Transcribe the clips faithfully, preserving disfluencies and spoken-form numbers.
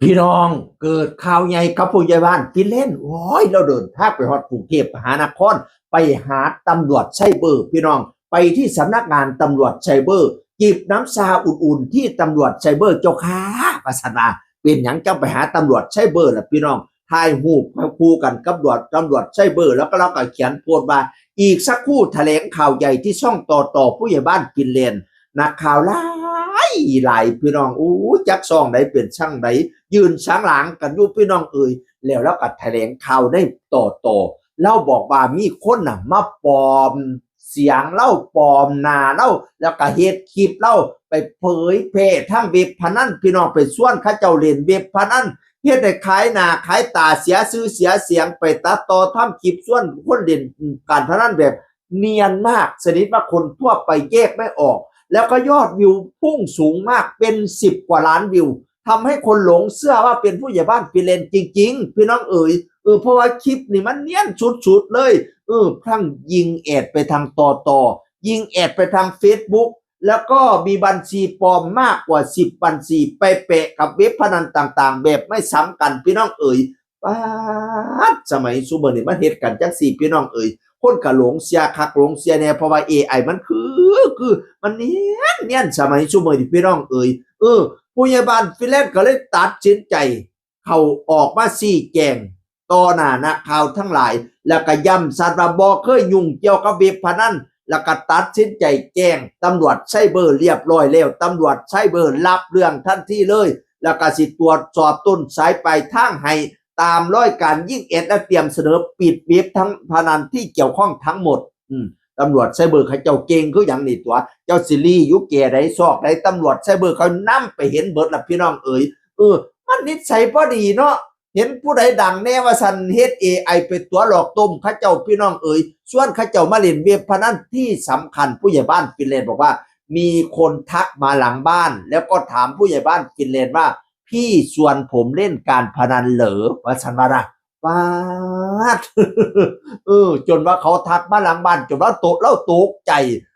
พี่น้อง เกิดข่าวใหญ่กับผู้ใหญ่บ้านฟินแลนด์ โอ้ย เราเดินทางไปฮอดกรุงเทพมหานคร ไปหาตำรวจไซเบอร์ พี่น้อง ไปที่สำนักงานตำรวจไซเบอร์ จิบน้ำชาอุ่นๆที่ตำรวจไซเบอร์ เจ้าค่ะ ว่าซั่นว่า เป็นหยังจั่งไปหาตำรวจไซเบอร์ล่ะพี่น้อง ถ่ายรูปคู่กันกับตำรวจ ตำรวจไซเบอร์ แล้วก็เราก็เขียนโพสต์ว่า อีกสักครู่แถลงข่าวใหญ่ที่ช่องต่อต่อผู้ใหญ่บ้านฟินแลนด์ นักข่าวหลายหลายพี่น้อง โอ้ย จักช่องใดเป็นช่างใด ยืนสังหลังกันอยู่พี่น้องเอ๋ย แล้วเราก็แถลงข่าวในต่อต่อ เราบอกว่ามีคนน่ะมาปลอมเสียงเรา ปลอมหน้าเรา แล้วก็เฮ็ดคลิปเราไปเผยแพร่ทางเว็บพนัน พี่น้อง ไปชวนเขาเจ้าเล่นเว็บพนัน เฮ็ดให้ขายหน้าขายตา เสียชื่อเสียเสียง ไปตัดต่อทำคลิปชวนคนเล่นการพนันแบบเนียนมาก ชนิดว่าคนทั่วไปแยกไม่ออก แล้วก็ยอดวิวพุ่งสูงมาก เป็นสิบกว่าล้านวิว ทำให้คนหลงเชื่อว่าเป็นผู้ใหญ่บ้านฟินแลนด์จริงๆ พี่น้องเอ๋ย เออ เพราะว่าคลิปนี่มันเนียนสุดๆเลย เออ ทั้งยิงแอดไปทางต่อต่อ ยิงแอดไปทางเฟซบุ๊ก แล้วก็มีบัญชีปลอมมากกว่าสิบบัญชี ไปแปะกับเว็บพนันต่างๆ แบบไม่ซ้ำกัน พี่น้องเอ๋ย ป๊าด สมัยซุมื้อนี้มันเฮ็ดกันจังซี่ พี่น้องเอ๋ย คนก็หลงเชื่อคักหลงเชื่อแน่ เพราะว่าเอไอมันคือ คือ มันเนียน เนียน สมัยซุมื้อนี้ พี่น้องเอ๋ย เออ ผู้ใหญ่บ้านฟินแลนด์ก็เลยตัดสินใจ เข้าออกมาชี้แจงต่อหน้านักข่าวทั้งหลาย แล้วก็ย้ำชัดว่าบ่เคยยุ่งเกี่ยวกับเว็บพนัน แล้วก็ตัดสินใจแจ้งตำรวจไซเบอร์เรียบร้อยแล้ว ตำรวจไซเบอร์รับเรื่องทันทีเลย แล้วก็สิตรวจสอบต้นสายปลายทางให้ ตามรอยการยิงแอด และเตรียมเสนอปิดเว็บทั้งพนันที่เกี่ยวข้องทั้งหมด อืม ตำรวจไซเบอร์เขาเจ้าเก่งคือหยังนี่ตั๋ว เจ้าสิลี้อยู่แก่ใดซอกใด ตำรวจไซเบอร์เขานำไปเห็นเบิดล่ะพี่น้องเอ๋ย เออ มันนิสัยบ่ดีเนาะ เห็นผู้ใดดังแน่ว่าซั่น เฮ็ดเอไอไปตั๋วหลอกต้มเขาเจ้า พี่น้องเอ๋ย ชวนเขาเจ้ามาเล่นเว็บพนัน ที่สำคัญผู้ใหญ่บ้านฟินแลนด์บอกว่า มีคนทักมาหลังบ้าน แล้วก็ถามผู้ใหญ่บ้านฟินแลนด์ว่า พี่ชวนผมเล่นการพนันเหรอ ว่าซั่นว่านะ ป๊าด เออ จนว่าเขาทักมาหลังบ้าน จนว่าโตะ เราตกใจ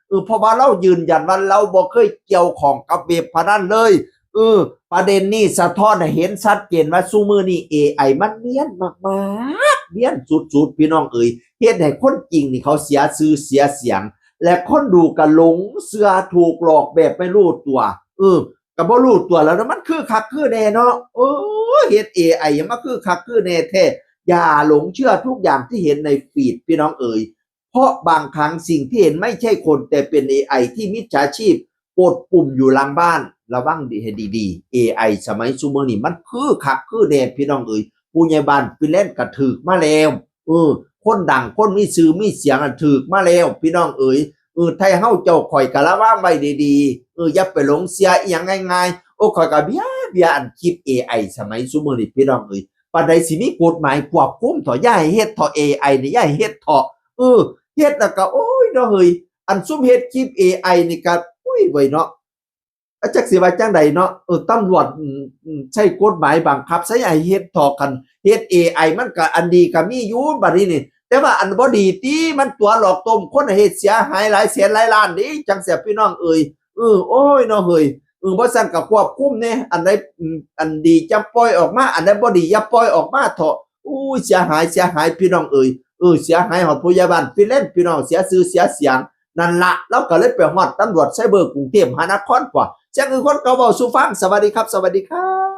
เออ เพราะว่าเรายืนยันว่าเราบ่เคยเกี่ยวข้องกับเว็บพนันเลย เออ ประเด็นนี้สะท้อนให้เห็นชัดเจนว่าซุมื้อนี้เอไอมันเนียนมากๆ เนียนสุดๆ พี่น้องเอ๋ย เฮ็ดให้คนจริงนี่เขาเสียชื่อเสียเสียง และคนดูก็หลงเชื่อถูกหลอกแบบไม่รู้ตัว เออ ก็บ่รู้ตั๋วแล้วนะ มันคือคักคือแน่เนาะ โอ้ย เฮ็ดเอไอยังมาคือคักคือแน่แท้ อย่าหลงเชื่อทุกอย่างที่เห็นในฟีด พี่น้องเอ๋ย เพราะบางครั้งสิ่งที่เห็นไม่ใช่คน แต่เป็นเอไอที่มิจฉาชีพกดปุ่มอยู่หลังบ้าน ระวังดีให้ดีๆ เอไอสมัยซุมื้อนี้มันคือคักคือแน่ พี่น้องเอ๋ย ผู้ใหญ่บ้านฟินแลนด์ก็ถืกมาแล้ว เออ คนดังคนมีชื่อมีเสียงอะถืกมาแล้ว พี่น้องเอ๋ย เออ ไทเฮาเจ้าข้อยก็ระวังไว้ดีๆ เออ อย่าไปหลงเชื่ออีหยังง่ายๆ โอ้ ข้อยก็เบียเบียอันคลิปเอไอสมัยซุมื้อนี้ พี่น้องเอ๋ย ปานใดสิมีกฎหมายควบคุมเถาะ อย่าให้เฮ็ดเถาะ เอไอนี่ อย่าให้เฮ็ดเถาะ เออ เฮ็ดแล้วก็ โอ้ยเนาะเฮ้ย อันซุมเฮ็ดคลิปเอไอนี่ก็ อุ้ย เว้ยเนาะ อา จักสิว่าจั่งใดเนาะ เออ ตำรวจ อืม อืม ใช้กฎหมายบังคับ ใช้ให้เฮ็ดเถาะ คันเฮ็ดเอไอมันก็อันดีก็มีอยู่บัดนี้นี่ แต่ว่าอันบ่ดีติ มันตั๋วหลอกต้มคนให้เฮ็ดเสียหายหลายแสนหลายล้านเด้ จั่งซี้พี่น้องเอ๋ย เออ โอ้ยเนาะเฮ้ย เออ บ่ซั้นก็ควบคุมแหน่ อันใด อืม อันดีจั่งปล่อยออกมา อันใดบ่ดีอย่าปล่อยออกมาเถาะ อุ้ย เสียหาย เสียหายพี่น้องเอ๋ย เออ เสียหายฮอดผู้ใหญ่บ้านฟินแลนด์ พี่น้อง เสียชื่อเสียเสียง นั่นละ ลาวก็เลยไปฮอดตำรวจไซเบอร์กรุงเทพมหานครกว่า จั่งคือคนเขาเว้าสู่ฟัง สวัสดีครับ สวัสดีครับ